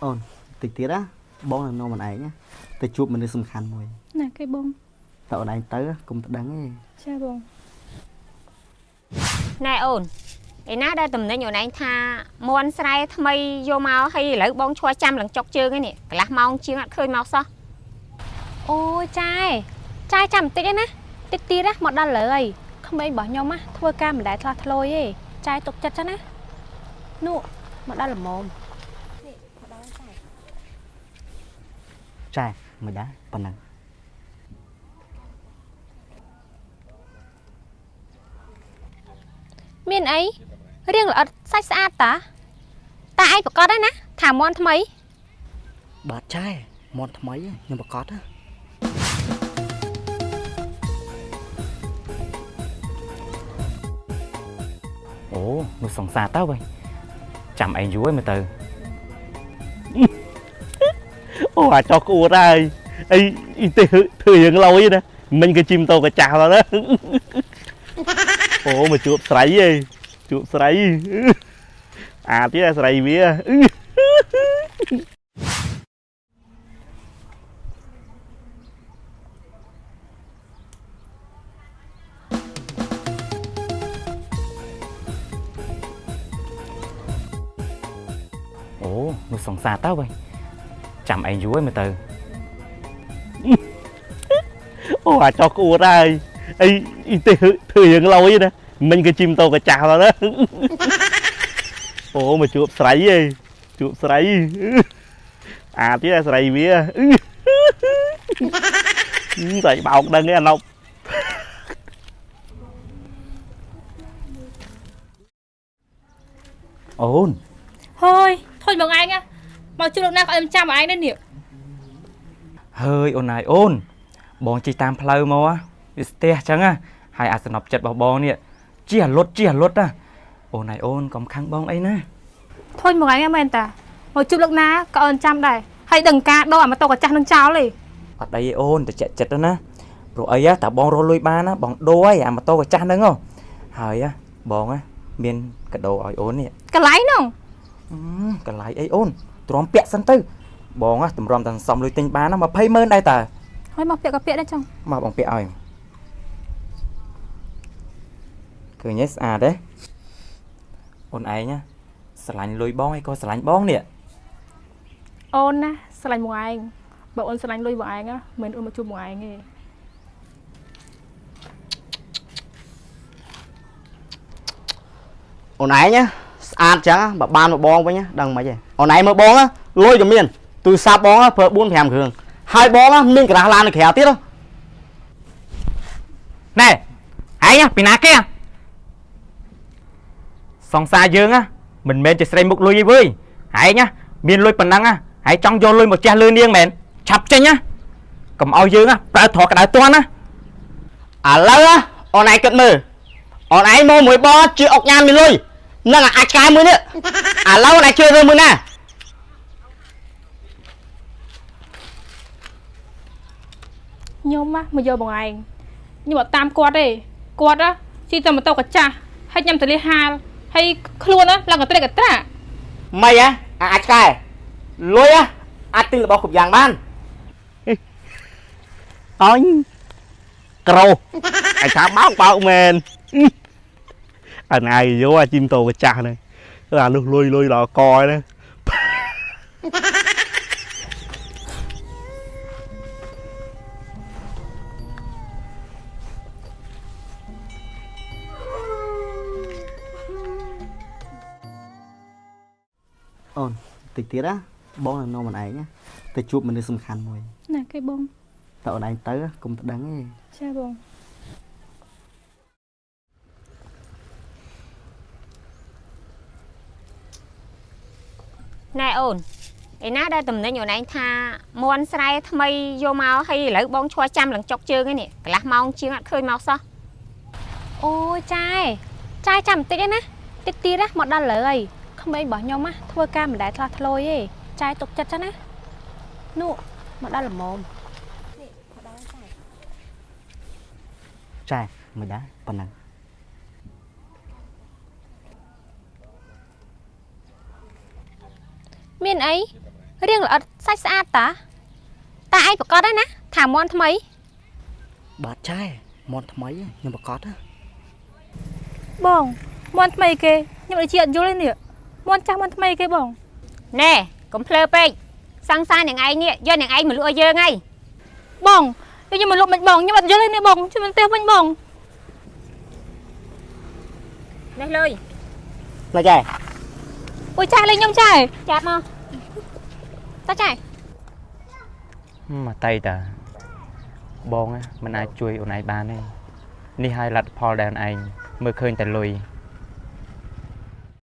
អូនតិចទៀតណាបងនឹងនាំអូនឯងណាទៅជួបមនុស្សសំខាន់មួយ ណាគេបង តើអូនឯងទៅកុំទៅដឹងទេ ចាបង ណែអូនឯណាដែលតំណែងអូនឯងថាមន់ស្រែថ្មីយកមកហើយឥឡូវបងឈរចាំឡើងចុកជើងឯនេះកន្លះម៉ោងជាងអត់ឃើញមកសោះ អូយចែចែចាំបន្តិចឯណាតិចទៀតណាមកដល់លើហើយក្មេងរបស់ខ្ញុំណាធ្វើការមិនដែលឆ្លាស់ធ្លយទេចែទុកចិត្តចឹងណានោះមកដល់ល្មម ចែមិនដែរប៉ុណ្ណឹង មានអីរៀងល្អិតសាច់ស្អាតតាតាឯងប្រកាសដែរណាថាមន់ថ្មី បាទចែមន់ថ្មីខ្ញុំប្រកាសណា អូនោះសង្សារតើវិញចាំឯងយូរហើយមើលទៅ អូអាចោះក្អួតហើយអីអីទេធ្វើរឿងឡយណាមិញក៏ជីមតោកចាស់ដល់ណាអូមកជួបស្រីឯងជួបស្រីអាទៀតអាស្រីវា អូនោះសង្សារតើវិញចាំឯងយូរហើយមើលទៅ អូអាចោះក្អួតហើយអីអីទេធ្វើរឿងឡយណាមិញក៏ជីមតោកចាស់ដល់ណាអូមកជួបស្រីឯងជួបស្រីអាទៀតអាស្រីវាស្រីបោកដឹងឯអាណប់ អូន ហើយធុញបងឯងណាមកជួបលោកណាក៏ឲ្យចាំបងឯងដែរនេះ ហើយអូនហើយអូនបងជិះតាមផ្លូវមកវាស្ទះអញ្ចឹងណាហើយអាសំណប់ចិត្តរបស់បងនេះជិះអាលុតជិះអាលុតណាអូនហើយអូនកុំខឹងបងអីណា ធុញបងឯងមែនតាមកជួបលោកណាក៏ឲ្យចាំដែរហើយដឹងការដោអាម៉ូតូកាចាស់នឹងចោលទេ អត់អីទេអូនតែជចិត្តណាព្រោះអីតាបងរកលុយបានណាបងដូរហើយអាម៉ូតូកាចាស់ហ្នឹងហ៎ហើយបងមានកដោឲ្យអូននេះ កន្លែងហ្នឹង កន្លែងអីអូនទ្រាំពាក់សិនទៅបងតម្រាំតែសន្សំលុយទិញបានណា20ម៉ឺនដែរតើ ហើយមកពាក់ក៏ពាក់ដែរចង់ មកបងពាក់ឲ្យឃើញទេស្អាតទេអូនឯងស្រឡាញ់លុយបងឯងក៏ស្រឡាញ់បងនេះ អូនណាស្រឡាញ់បងឯងបើអូនស្រឡាញ់លុយបងឯងណាមិនអូនមកជួបបងឯងទេ អូនឯងណាស្អាតចឹងបើបានមកបងវិញដឹងមិនទេអូនឯងមើលបងលុយក៏មានទូរស័ព្ទបងប្រើ4 5គ្រឿងហើយបងមានកណ្ដាស់ឡាននៅក្រៅទៀត ណែឯងពីណាគេសង្សារយើងមិនមែនជាស្រីមុខលុយទេវើយឯងមានលុយប៉ុណ្ណឹងហើយចង់យកលុយមកជះលើនាងមែនឆាប់ចេញណាកុំឲ្យយើងប្រើត្រកក្តៅទាន់ណា ឥឡូវអូនឯងគិតមើលអូនឯងមកមួយបងជាអុកញ៉ាំមានលុយនឹងអាចឆ្កែមួយនេះឥឡូវអូនឯងជឿរឿងមួយណា ខ្ញុំណាមកយកបងឯងខ្ញុំអត់តាមគាត់ទេគាត់ណាជិះតែម៉ូតូកាចាស់ហើយញ៉ាំតលីហាលហើយខ្លួនណាឡើងកត្រេកកត្រា ម៉េចហ៎អាចឆ្កែលុយអាចទិញរបស់គ្រប់យ៉ាងបាន អញក្រោឯថាបោកបោកមែនអាណៃយកអាជីមតោកចាស់ហ្នឹងអាលុះលុយលុយដល់កហ្នឹង អូនតិចទៀតណាបងនឹងនាំអូនឯងទៅជួបមនុស្សសំខាន់មួយ ណាគេបង តើអូនឯងទៅកុំទៅដឹងទេ ចាបង ណែអូនឯណាដែលតំណែងអូនឯងថាមន់ស្រែថ្មីយកមកហើយឥឡូវបងឈរចាំឡើងចុកជើងឯនេះកន្លះម៉ោងជាងអត់ឃើញមកសោះ អូយចែចែចាំបន្តិចឯណាតិចទៀតណាមកដល់លើហើយក្មេងរបស់ខ្ញុំណាធ្វើការមិនដែលឆ្លាស់ធ្លយទេចែទុកចិត្តចឹងណានោះមកដល់ល្មម ចែមិនដែរប៉ុណ្ណឹង មានអី រៀងល្អិតសាច់ស្អាតតាតាឯងប្រកាសហើយណាថាមន់ថ្មី បាទចែមន់ថ្មីខ្ញុំប្រកាសណា បងមន់ថ្មីគេខ្ញុំដូចជាអត់យល់ទេនេះមន់ចាស់មន់ថ្មីគេបង ណែកុំភ្លើពេកសង្សារនឹងឯងនេះយកនឹងឯងមកលក់ឲ្យយើងហើយ បងយកខ្ញុំមកលក់មិនបងខ្ញុំអត់យល់ទេនេះបងជួយមិនផ្ទះវិញបង នេះលុយ ណាចែ អូយចាស់លេងខ្ញុំចាស់ ចាប់មក តាចែ មកតៃតាបងណាមិនអាចជួយអូនឯងបានទេនេះហើយលទ្ធផលដែលអូនឯងមើលឃើញតែលុយ